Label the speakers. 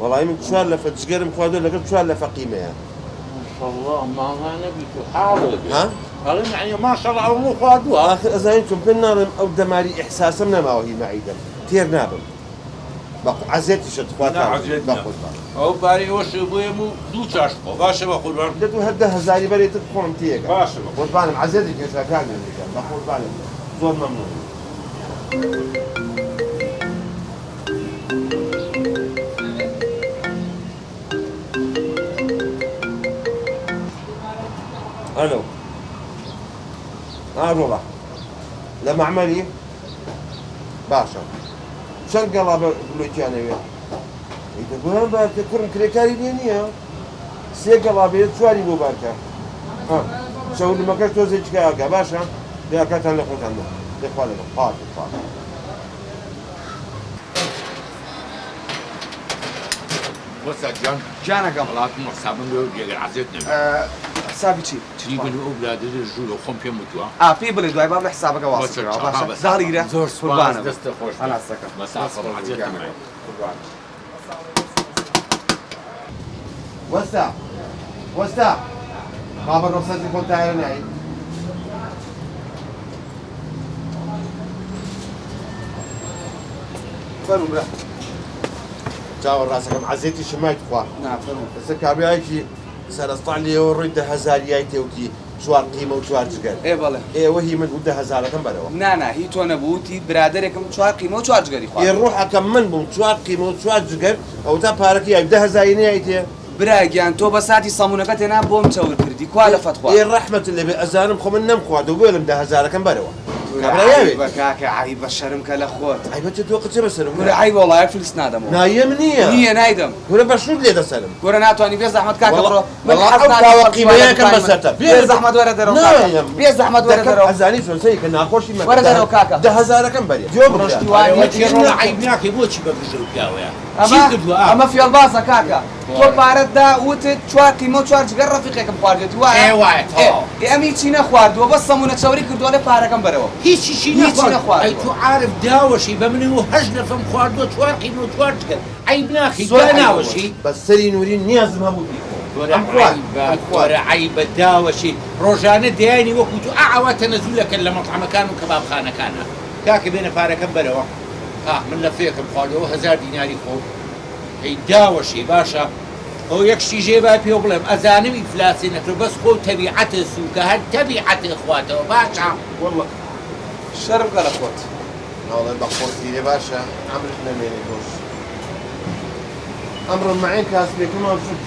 Speaker 1: وەڵی من چوار لەفە جگەرم خواردوە لەگەڵ چوار لەفە قیمەیە.
Speaker 2: ماشاءاللە ماڵانە بیت و حاڵێ بێ.
Speaker 1: ها؟
Speaker 2: ئەڵێم یەعنی ماشاءاللە ئەوەمە خواردووە.
Speaker 1: ئاخر ئەزانی چۆن پێت ناڵێم ئەو دەماری ئیحساسەم نەماوە هی مەعیدەم تێر نابم بەخ عەزێتیشە تخوا
Speaker 2: نا
Speaker 1: کاک
Speaker 2: عەزێت نیە
Speaker 1: بەخۆت.
Speaker 2: ئەوە پارەی ئەوەشە بۆیەم و دوو چاش بخۆ باشە بەقوربان.
Speaker 1: دە تۆ هەر دە هەزاری بەرێ تر خۆم تێکەم.
Speaker 2: باشە بەقوربان.
Speaker 1: قوربانم عەزێتی کێشا کاک نەمیر گیان بەقوربانت بم زۆر مەمنونم. ئەلۆ ئا ڕۆڵە لە مەعمەری باشە چەند گەڵا بە بلۆکیانەوێ ئیتر بۆیان بارکە کوڕم کرێکاری لێ نییە سێ گەڵا بێت چواری بۆ بارکە ها چەورمەکەش تۆزێکی ئاگا باشە داکاتان لە خۆتان بێ دەخوا لەگەڵ پاک پاک.
Speaker 2: وەستا گیان.
Speaker 3: گیانەکەم.
Speaker 2: وەڵا هاتم حسابم لۆ جێگر عەزێت نەبێ.
Speaker 3: حسابی چی؟
Speaker 2: چی من و ئەو برادەرە ژوورە خۆم پێم وتووە.
Speaker 3: ئا پێی بڵێ دوای با بڵێ حسابەکە واصل کراوە باشە زاڵی گرە.
Speaker 2: زۆر سوپاس
Speaker 3: قوربانم.
Speaker 2: دەستت خۆش بێ.
Speaker 3: هەناسەکەم.
Speaker 2: بەس
Speaker 3: دەست
Speaker 2: ئاخۆ
Speaker 3: خۆش بێ
Speaker 2: عەزێتم
Speaker 3: گیانەکەم.
Speaker 2: مای.
Speaker 3: قوربانم.
Speaker 1: وەستا وەستا بابە ڕوخسەتی خۆم تایرە نای. فەرموو برا. چاوە ڕاستەکەم عەزێتی شمای تخوا.
Speaker 3: نا فەرموو.
Speaker 1: ئێستا کابرایەکی سەرەستان لێوە ڕۆی دە هەزاریای تێوتی چوار قیمە و چوار جگەر.
Speaker 3: ئێ بەڵێ.
Speaker 1: ئێوە هی من بوو دە هەزارەکەم بەرەوە.
Speaker 3: نا نا هی تۆ نەبوو وتی برادەرێکم چوار قیمە و چوار جگەری
Speaker 1: ئێ
Speaker 3: خواردووە.
Speaker 1: ڕوحەکەم من بووم چوار قیمە و چوار جگەر ئەوەتا پارەکە یای دە هەزاری نەیایتێ.
Speaker 3: برا گیان تۆ بە ساتی سەمونەکەت هێنا بۆم چەور کردی کوا لەفەت
Speaker 1: ئێ
Speaker 3: خوارد.
Speaker 1: ڕەحمەتت لێبێ ئەزانم خۆ من نەمخواردووە بۆیە دە هەزارەکەم بەرەوە.
Speaker 3: کورە
Speaker 1: کابرا
Speaker 3: عەیبە
Speaker 1: یاوێتی.
Speaker 3: کاکە عەیبە شەرم کە لە خۆت.
Speaker 1: عەیبە چ تۆ قچە بەسەرم
Speaker 3: کورە
Speaker 1: کورە.
Speaker 3: عەیبە وەڵا یەک فلس نادەمەوە.
Speaker 1: نا یەم نییە.
Speaker 3: نییە نایدەم.
Speaker 1: کورە بە شووت لێ دەسەرم.
Speaker 3: کورە ناتوانی بێ زەحمەت کاکە
Speaker 1: وەڵا
Speaker 3: بڕۆ من
Speaker 1: وەڵا
Speaker 3: حەز
Speaker 1: ئەو
Speaker 3: ناکەم
Speaker 1: کاوە
Speaker 3: خەڵکی وا لە
Speaker 1: قیمەیەکەم
Speaker 3: دوکانی من
Speaker 1: بەسەرتە.
Speaker 3: بێ زەحمەت وەرە دەرەوە کاکە
Speaker 1: نایەم.
Speaker 3: بێ زەحمەت وەرە
Speaker 1: دەکەم
Speaker 3: دەرەوە.
Speaker 1: ئەزانی چۆن سەیرکە ناخۆشی مەکە
Speaker 3: وەرە
Speaker 1: دە
Speaker 3: دەرەوە کاکە.
Speaker 1: دە هەزارەکەم بەرێ. جۆ بگرە.
Speaker 3: ڕۆشتی وا
Speaker 2: ئەرێ
Speaker 3: نییە.
Speaker 2: وەچی ڕۆڵە عەیب ناکەی بۆچی بە گژە و پیاوەیە چی
Speaker 3: ئەمە
Speaker 2: کردووە ئا.
Speaker 3: ئەمە فێڵبازە کاکە تۆ پارەت دا وتت چوار قیمە و چوار جگەر ڕەفیقێکم خواردوێتی
Speaker 2: ئێ
Speaker 3: وایە؟
Speaker 2: وایە
Speaker 3: ئێ
Speaker 2: تەواو.
Speaker 3: ئێ ئەم هیچی نەخواردووە بەس سەمونە چەوری کردووە ئەڵێ پارەکەم بەرەوە.
Speaker 2: هیچیشی
Speaker 3: هیچی
Speaker 2: نەخواردووە ئەی
Speaker 3: نەخواردووە.
Speaker 2: تو عارف داوەشی بە من و هەشت لەفەم خواردووە چوار قیمە و چوار جگەر عەیب ناکەی
Speaker 3: زۆر
Speaker 2: دا
Speaker 3: عەیبە بۆت.
Speaker 2: ناوەشی.
Speaker 1: بەس سەری نوری نیازم هەبوو بیخۆم
Speaker 2: کورە
Speaker 1: ئەم خوارد
Speaker 2: عەیبە
Speaker 1: ئەم خوارد.
Speaker 2: کورە عەیبە داوەشی ڕۆژانە دەیانی وەکو تو ئاوا تەنەزول ئەکەن لە مەتعەمەکان و کەبابخانەکانا کاکە بێنە پارەکەم بەرەوە ها من لەفەیەکم خواردەوە هەزار دیناری خۆم هەی داوەشی باشە خۆ یەک شتی ژێ با پێو بڵێم ئەزانم ئیفلاسی نەکرد بەس خۆ تەبیعەتێ سوکە هەر تەبیعەتێ خواتەوە باشە.
Speaker 1: واللە.
Speaker 3: شەرم کە لە خۆت.
Speaker 1: ناڵێ بە خۆت گیرێ باشە عەمرت نەمێنێ تۆش ئەمڕۆ مەعین کاسبێکەمان شت.